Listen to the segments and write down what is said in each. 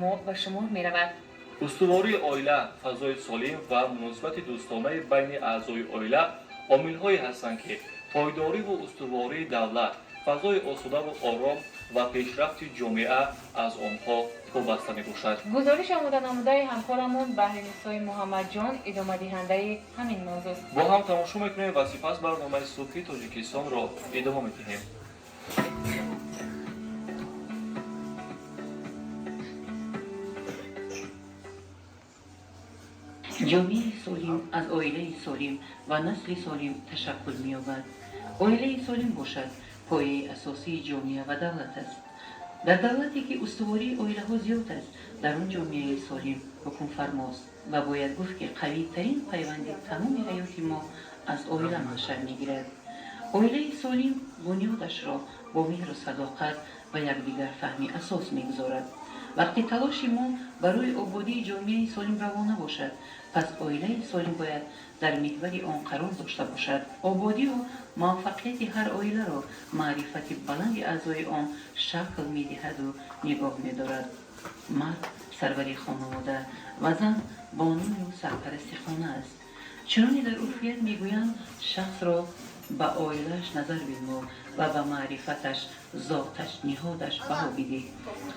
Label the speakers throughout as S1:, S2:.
S1: Мо ба шумор меравад.
S2: Устувории оила, фазои солим ва муносибати дӯстонаи байни аъзои оила омилҳое ҳастанд, ки пойдориву устувории давлат, фазои осудаву ором ва пешрафти ҷомеа аз онҳо вобаста мебошад.
S1: Гузориши омоданамудаи ҳамкорамон Баҳринисои Муҳаммадҷон идомадиҳандаи ҳамин мавзӯст.
S2: Бо ҳам тамошо мекунем ва сипас барномаи «Субҳи Тоҷикистонро» идома медиҳем.
S3: Ҷомеаи солим аз оилаи солим ва насли солим ташаккул меёбад. Оилаи солим бошад, пояи асосии ҷомеа ва давлат аст. Дар давлате, ки устувории оилаҳо зиёд аст, дар он ҷомеаи солим ҳукмфармост. Ва бояд гуфт, ки қавитарин пайванди тамоми ҳаёти мо аз оила маншаъ мегирад. Оилаи солим бунёдашро бо меҳру садоқат ва якдигарфаҳмӣ асос мегузорад. Вақте талоши мо барои ободии ҷомеаи солим равона бошад, пас оилаи солим бояд дар меҳвари он қарор дошта бошад. Ободию муваффақияти ҳар оиларо маърифати баланди аъзои он шакл медиҳаду нигоҳ медорад. Мард сарвари хонавода ва зан боную сарпарасти хона аст. Чуноне дар урфият мегӯянд: «Шахсро ба оилааш назар бинмо ва ба маърифаташ, зоташ, ниҳодаш баҳо бидиҳ».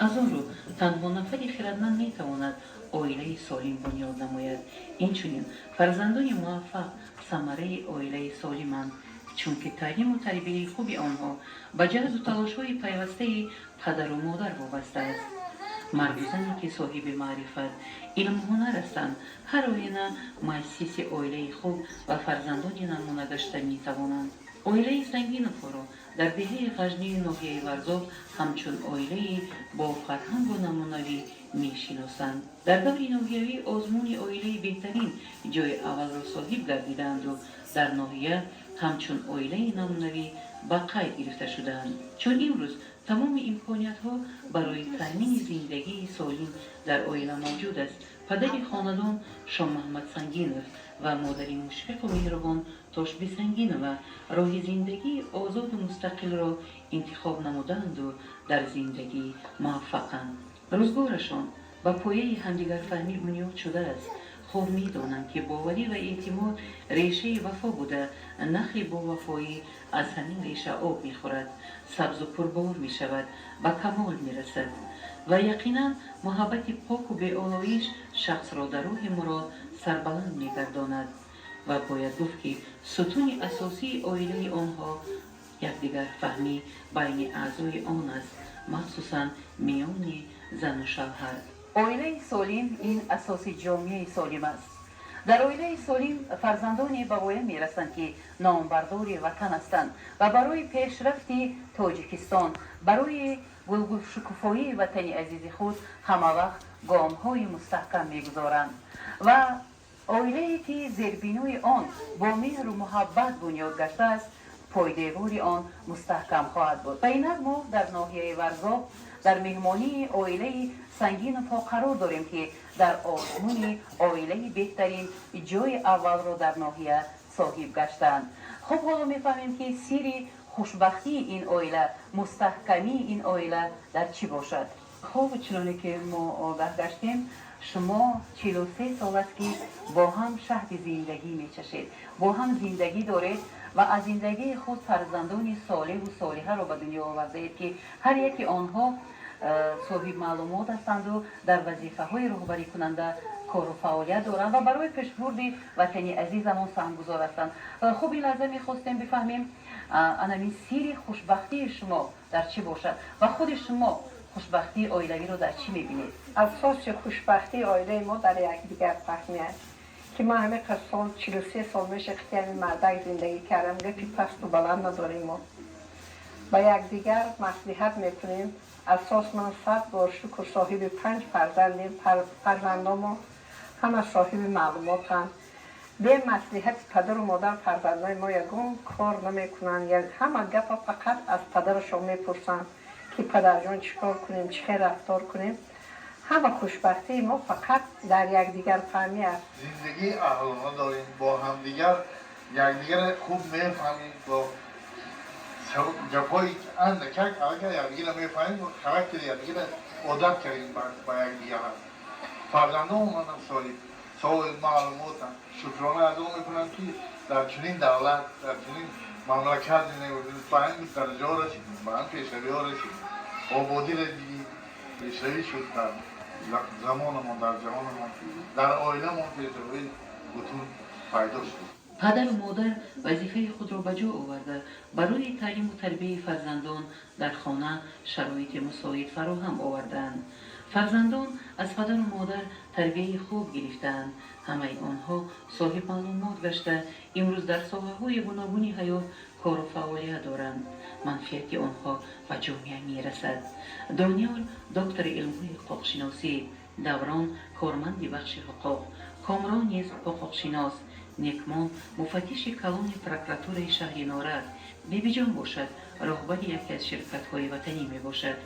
S3: Аз он рӯ танҳо нафари хирадманд метавонад оилаи солим бунёд намояд. Инчунин фарзандони муваффақ самараи оилаи солиманд, чунки таълиму тарбияи хуби онҳо ба ҷаҳду талошҳои пайвастаи падару модар вобаста аст. Марду зане, ки соҳиби маърифат, илму ҳунар ҳастанд, ҳар оина муассиси оилаи хуб ва фарзандони намуна гашта метавонанд. Оилаи Сангиновҳоро дар деҳаи Ғажнии ноҳияи Варзоб ҳамчун оилаи бо фарҳангу намунавӣ мешиносанд. Дар даври ноҳиявии озмуни «Оилаи беҳтарин» ҷои аввалро соҳиб гардидаанду дар ноҳия ҳамчун оилаи намунавӣ ба қайд гирифта шудаанд. Чун имрӯз тамоми имкониятҳо барои таъмини зиндагии солим дар оила мавҷуд аст, падари хонадон Шоҳмуҳаммад Сангинов ва модари мушфиқу меҳрубон Тошби Сангинова роҳи зиндагии озоду мустақилро интихоб намудаанду дар зиндагӣ муваффақанд. Рӯзгорашон ба пояи ҳамдигарфаҳмӣ бунёд шудааст. Хуб медонанд, ки боварӣ ва эътимод решаи вафо буда, нахли бовафоӣ аз ҳамин реша об мехӯрад, сабзу пурбор мешавад, ба камол мерасад. Ва яқинан муҳаббати поку беолоиш шахсро дар роҳи мурод сарбаланд мегардонад. Ва бояд гуфт, ки сутуни асосии оилаи онҳо якдигарфаҳмӣ байни аъзои он аст, махсусан миёни зану шавҳар. Оилаи солим ин асоси ҷомеаи солим аст. Дар оилаи солим фарзандоне ба воя мерасанд, ки номбардори ватан ҳастанд ва барои пешрафти Тоҷикистон, барои гулгулшукуфоии ватани азизи худ ҳамавақт гомҳои мустаҳкам мегузоранд. Ва оилае, ки зербинои он бо меҳру муҳаббат бунёд гаштааст, пойдевори он мустаҳкам хоҳад буд. Ва инак мо дар ноҳияи Варзоб дар меҳмонии оилаи Сангиновҳо қарор дорем, ки дар озмуни «Оилаи беҳтарин» ҷои аввалро дар ноҳия соҳиб гаштанд. Хуб, ҳоло мефаҳмем, ки сирри хушбахтии ин оила, мустаҳкамии ин оила дар чӣ бошад. Хуб, чуноне ки мо огаҳ гаштем, шумо 43 сол аст, ки бо ҳам шаҳди зиндагӣ мечашед, бо ҳам зиндагӣ доред ва аз зиндагии худ фарзандони солеҳу солиҳаро ба дунё овардаед, ки ҳар яки онҳо соҳиб маълумот ҳастанду дар вазифаҳои роҳбарикунанда кору фаъолият доранд ва барои пешбурди ватани азизамон саҳмгузор ҳастанд. Хуб, ин лаҳза мехостем бифаҳмем, анамин сирри хушбахтии шумо дар чӣ бошад ва худи шумо хушбахтии оилавиро дар чӣ мебинед?
S4: Асоси хушбахтии оилаи мо дар якдигарфаҳмӣ аст, ки ман ҳамин қадр сол, 43 сол меша, қити ҳамин мардак зиндагӣ кардам, гапи пасту баланд надорем. Мо ба якдигар маслиҳат мекунем. Асос, ман сад бор шукр, соҳиби панҷ фарзандем. Фарзандомо ҳама соҳиби маълумотанд. Бе маслиҳати падару модар фарзандои мо ягон кор намекунанд. Ҳама гапа фақат аз падарашон мепурсанд, ки падарҷон, чӣ кор кунем, чӣ хел рафтор кунем. Ҳама хушбахтии мо фақат дар якдигарфаҳмӣ аст.
S5: Зиндагии аҳлона дорем бо ҳамдигар, якдигарро хуб мефаҳмем, бо гапҳои андакак аллакай якдигарро мефаҳмем, характери якдигарро. Одат кардем ба якдигар. Фарзандонмон ҳам соҳиби маълумотанд. Шукрона адо мекунам, ки дар чунин давлат, дар чунин мамлакат зиндагӣ мекунем, ба ҳамин дараҷаҳо расидем, ба ҳамин пешравиҳо расидем, ободиро дидем, пешравӣ шуд дар замонамон, дар ҷаҳонамон, дар оиламон пешравӣ бутун пайдо шуд.
S3: Падару модар вазифаи худро ба ҷо оварда, барои таълиму тарбияи фарзандон дар хона шароити мусоид фароҳам овардаанд. Фарзандон аз падару модар тарбияи хуб гирифтаанд. Ҳамаи онҳо соҳиб маълумот гашта, имрӯз дар соҳаҳои гуногуни ҳаёт кору фаъолият доранд. Манфиати онҳо ба ҷомеа мерасад. Дониёр доктори илмҳои ҳуқуқшиносӣ, Даврон корманди бахши ҳуқуқ, Комрон низ ҳуқуқшинос, Некмон муфаттиши калони прокуратураи шаҳри Норак, Бибиҷон бошад, роҳбари яке аз ширкатҳои ватанӣ мебошад.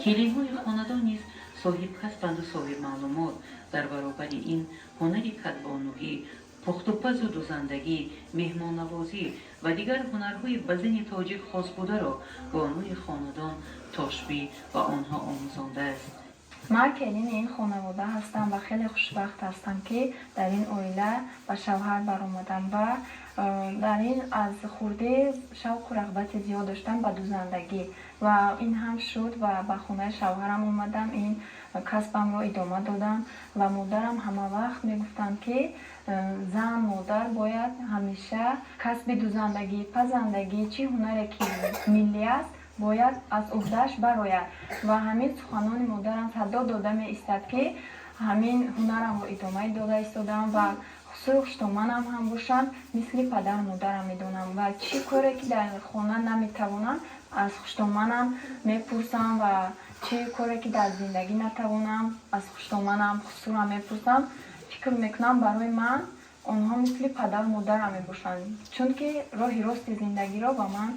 S3: Келинҳои хонадон низ соҳибкасбанду соҳибмаълумот. Дар баробари ин ҳунари кадбонугӣ, пухтупазу дузандагӣ, меҳмоннавозӣ ва дигар ҳунарҳои ба зани тоҷик хос бударо бонуи хонадон Тошбӣ ба онҳо омӯзондааст.
S6: Ман келини ин хонавода ҳастам ва хеле хушбахт ҳастам, ки дар ин оила ба шавҳар баромадам ва дар ин аз хурдӣ шавқу рағбати зиёд доштам ба дузандагӣ ва ин ҳам шуд ва ба хонаи шавҳарам омадам, ин касбамро идома додам. Ва модарам ҳама вақт мегуфтанд, ки зан, модар бояд ҳамеша касби дузандагӣ, пазандагӣ, чӣ ҳунаре ки миллӣ аст, бояд аз уҳдааш барояд. Ва ҳамин суханони модарам садо дода меистад, ки ҳамин ҳунарамро идома дода истодам ва хусури хуштоманам ҳам бошанд, мисли падару модарам медонам ва чӣ коре ки дар хона наметавонам, аз хуштоманам мепурсам ва чӣ коре ки дар зиндагӣ натавонам, аз хуштоманам, хусурам мепурсам. Фикр мекунам, барои ман онҳо мисли падару модарам мебошанд, чунки роҳи рости зиндагиро ба ман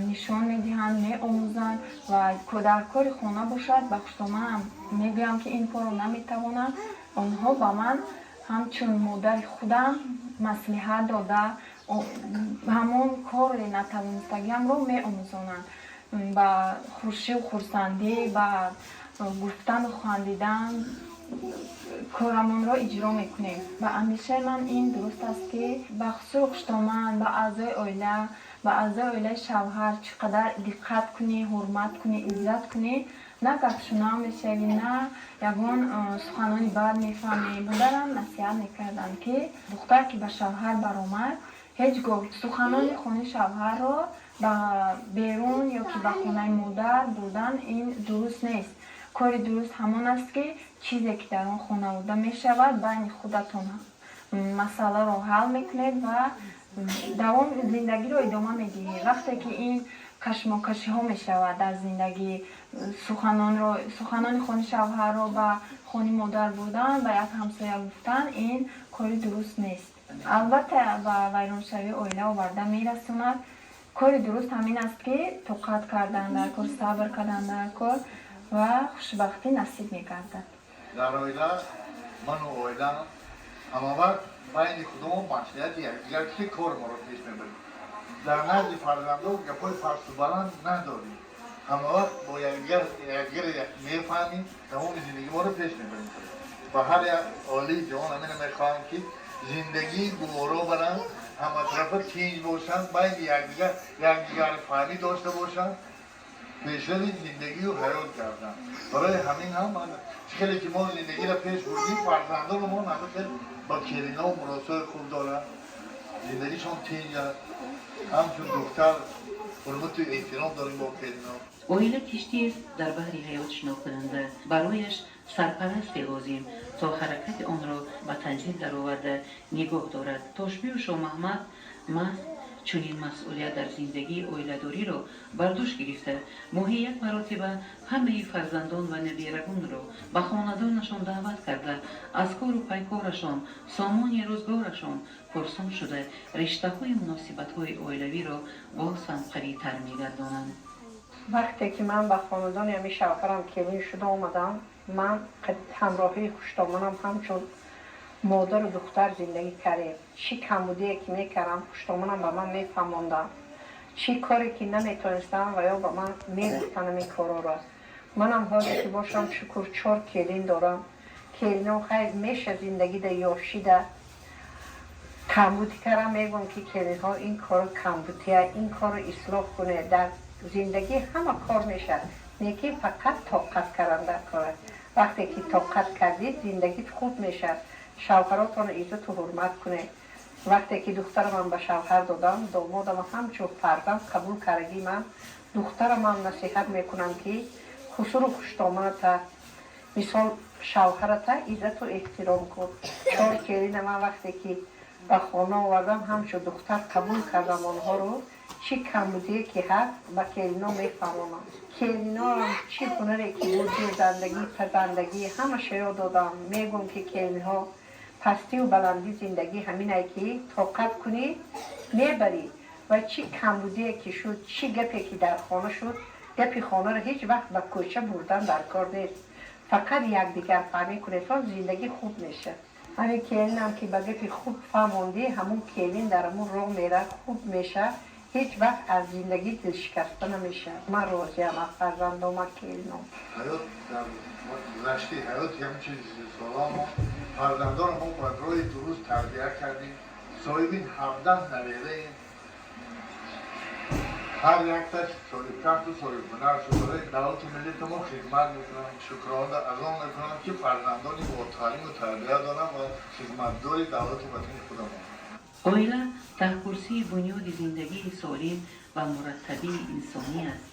S6: нишон медиҳанд, меомӯзанд. Ва дар кори хона бошад, ба хуштоманам мегӯям, ки ин корро наметавонам. Онҳо ба ман ҳамчун модари худам маслиҳат дода, ҳамон кори натавонистагиамро меомӯзонанд. Ба хушию хурсандӣ, ба гуфтану хандидан корамонро иҷро мекунем. Ба андешаи ман, ин дуруст аст, ки ба хусури хуштоман, ба аъзои оила, ба аъзои оилаи шавҳар чӣ қадар диққат кунӣ, ҳурмат кунӣ, иззат кунӣ, на гапшунав мешавӣ, на ягон суханони бад мефаҳмӣ. Модарам насиҳат мекарданд, ки духтар ки ба шавҳар баромад, ҳеҷ гоҳ суханони хонаи шавҳарро ба берун ё ки ба хонаи модар бурдан ин дуруст нест. Кори дуруст ҳамон аст, ки чизе ки дар он хонавода мешавад, байни худатон масъаларо ҳал мекунед ва давом зиндагиро идома медиҳед. Вақте ки ин кашмокашиҳо мешавад дар зиндагӣ, суханонро, суханони хони шавҳарро ба хони модар бурдан, ба як ҳамсоя гуфтан, ин кори дуруст нест. Албатта, ба вайроншавии оила оварда мерасонад. Кори дуруст ҳамин аст, ки тоқат кардан дар кор, сабр кардан дар кор ва хушбахтӣ насиб мегардад.
S5: Дар оила ману оилам ҳамавақт байни худомон маслиҳати якдигар, ки кор моро пеш мебарем. Дар назди фарзандо гапҳои пасту баланд надорем. Ҳамавақт бо якдигар якдигар мефаҳмем, тамоми зиндагӣ моро пеш мебарем. Ба ҳар як оилаи ҷавон ҳамина мехоҳам, ки зиндагии гуворо баранд, ҳаматарафа тинҷ бошанд, байни якдигар якдигарфаҳмӣ дошта бошанд, пешрави зиндагию ҳаёт гарданд. Барои ҳамин ҳам чӣ хеле ки мо зиндагиро пеш бурдем, фарзандони мо ҳама хел ба келинову муросои хуб доранд, зиндагишон тинҷ аст. Ҳамчун духтар ҳурмату эҳтиром дорем бо келино.
S3: Оила киштиест дар баҳри ҳаёт шинокунанда. Барояш сарпарасте лозим, то ҳаракати онро ба танзим дароварда нигоҳ дорад. Тошбию Шоҳмаҳмад маҳз чунин масъулият дар зиндагии оиладориро бар дӯш гирифта, моҳи як маротиба ҳамаи фарзандон ва набирагонро ба хонадонашон даъват карда, аз кору пайкорашон, сомони рӯзгорашон пурсон шуда, риштаҳои муносибатҳои оилавиро боз ҳам қавитар мегардонанд.
S4: Вақте ки ман ба хонадони ҳамин шавҳарам келин шуда омадам, ман ҳамроҳии хуштоманам ҳамчун модару духтар зиндагӣ кардем. Чӣ камбудие ки мекардам, хуштоманам ба ман мефаҳмондам. Чӣ коре ки наметонистам, ва ё ба ман мегуфтанд ҳамин корҳоро. Манам ҳозир ки бошам, шукр, чор келин дорам. Келино хайр меша, зиндагида ёшида камбудӣ кардам, мегӯям, ки келинҳо, ин корро камбудия, ин корро ислоҳ кунед. Дар зиндагӣ ҳама кор мешавад, лекин фақат тоқат кардан дар кора. Вақте ки тоқат кардид, зиндагит хуб мешавад. Шавҳаротонро иззату ҳурмат кунед. Вақте ки духтарамам ба шавҳар додам, домодама ҳамчун фарзанд қабул кардагӣ. Ман духтарамам насиҳат мекунам, ки хусуру хуштоманата, мисол, шавҳарата иззату эҳтиром кун. Чор келина ман вақте ки ба хона овардам, ҳамчун духтар қабул кардам онҳоро. Чӣ камбудие ки ҳаст, ба келино мефаҳмонам. Келиноам чӣ ҳунаре ки буд, дӯзандагӣ, пазандагӣ, ҳамаша ёд додам. Мегӯм, ки келинҳо, пастию баландӣ зиндагӣ ҳаминае, ки тоқат кунӣ, мебарӣ. Ва чӣ камбудие ки шуд, чӣ гапе ки дар хона шуд, гапи хонаро ҳеҷ вақт ба кӯча бурдан дар кор нест. Фақат якдигар фаҳмӣ кунедон, зиндагӣ хуб мешавад. Ҳамин келинам ки ба гапи хуб фаҳмондӣ, ҳамун келин дар ҳамун роҳ мера, хуб мешавад, ҳеҷ вақт аз зиндагӣ дилшикаста намешавад. Ман розиям аз фарзандом, аз келином.
S5: Ҳаёт дар гузашти ҳаёти ҳамин 43 сола мо фарзандонро мо ба роҳи дуруст тарбия кардем. Соҳиби 17 набераем. Ҳар якташ соҳибкасбу соҳибҳунар шуд, барои давлату миллати мо хизмат мекунанд. Шукрона аз он мекунам, ки фарзандони бо таълиму тарбия дорам ва хизматдори давлату ватани худамон.
S3: Оила таҳкурсии бунёди зиндагии солим ва мураттабии инсонӣ аст.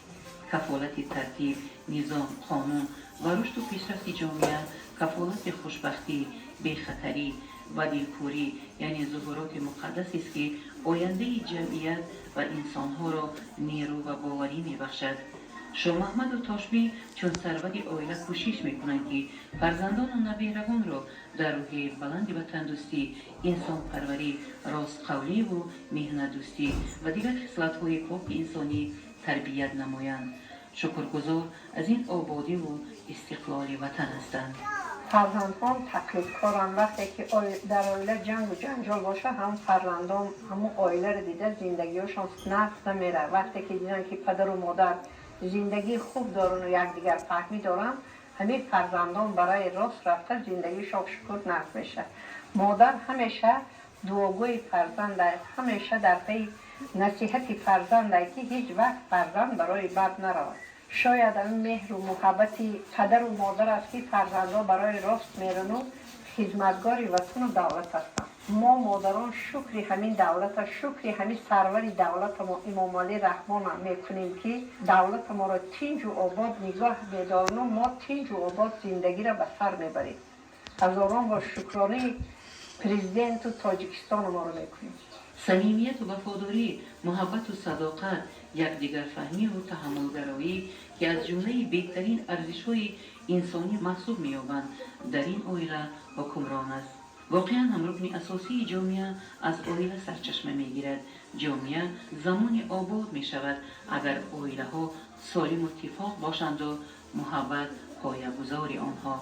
S3: Кафолати тартиб, низом, қонун ва рушду пешрафти ҷомеа, кафолати хушбахтӣ, бехатарӣ ва дилпурӣ, яъне зуҳуроти муқаддасест, ки ояндаи ҷамъият ва инсонҳоро нерӯ ва боварӣ мебахшад. Шоҳмаҳмаду Тошбӣ чун сарвари оила кӯшиш мекунанд, ки фарзандону наберагонро дар рӯҳияи баланди ватандӯстӣ, инсонпарварӣ, ростқавливу меҳнатдӯстӣ ва дигар хислатҳои поки инсонӣ тарбият намоянд. Шукргузор аз ин ободиву истиқлоли ватан ҳастанд.
S4: Фарзандҳом тақлидкоранд. Вақте ки дар оила ҷангу ҷанҷол боша, ҳам фарзандон ҳамун оиларо дида, зиндагиҳошон нағз намерад. Вақте ки диданд, ки падару модар зиндагии хуб дорану якдигар фаҳмӣ доранд, ҳамин фарзандон барои рост рафта, зиндагишон, шукр, нағз мешавад. Модар ҳамеша дуогӯи фарзанд аст, ҳамеша дар пайи насиҳати фарзанд аст, ки ҳеҷ вақт фарзанд барои бад наравад. Шояд ҳамин меҳру муҳаббати падару модар аст, ки фарзандҳо барои рост мерану хизматгори ватану давлат ҳастанд. Мо модарон шукри ҳамин давлата, шукри ҳамин сарвари давлатамо Имомалӣ Раҳмона мекунем, ки давлатаморо тинҷу обод нигоҳ медорану мо тинҷу обод зиндагиро ба сар мебарем. Ҳазорон бор шукронаи президенту Тоҷикистону моро мекунем.
S3: Самимияту вафодорӣ, муҳаббату садоқат, якдигарфаҳмиву таҳаммулгароӣ, ки аз ҷумлаи беҳтарин арзишҳои инсонӣ маҳсуб меёбанд, дар ин оила ҳукмрон аст. Воқеан ҳам, рукни асосии ҷомеа аз оила сарчашма мегирад. Ҷомеа замоне обод мешавад, агар оилаҳо солиму иттифоқ бошанду муҳаббат поягузори онҳо.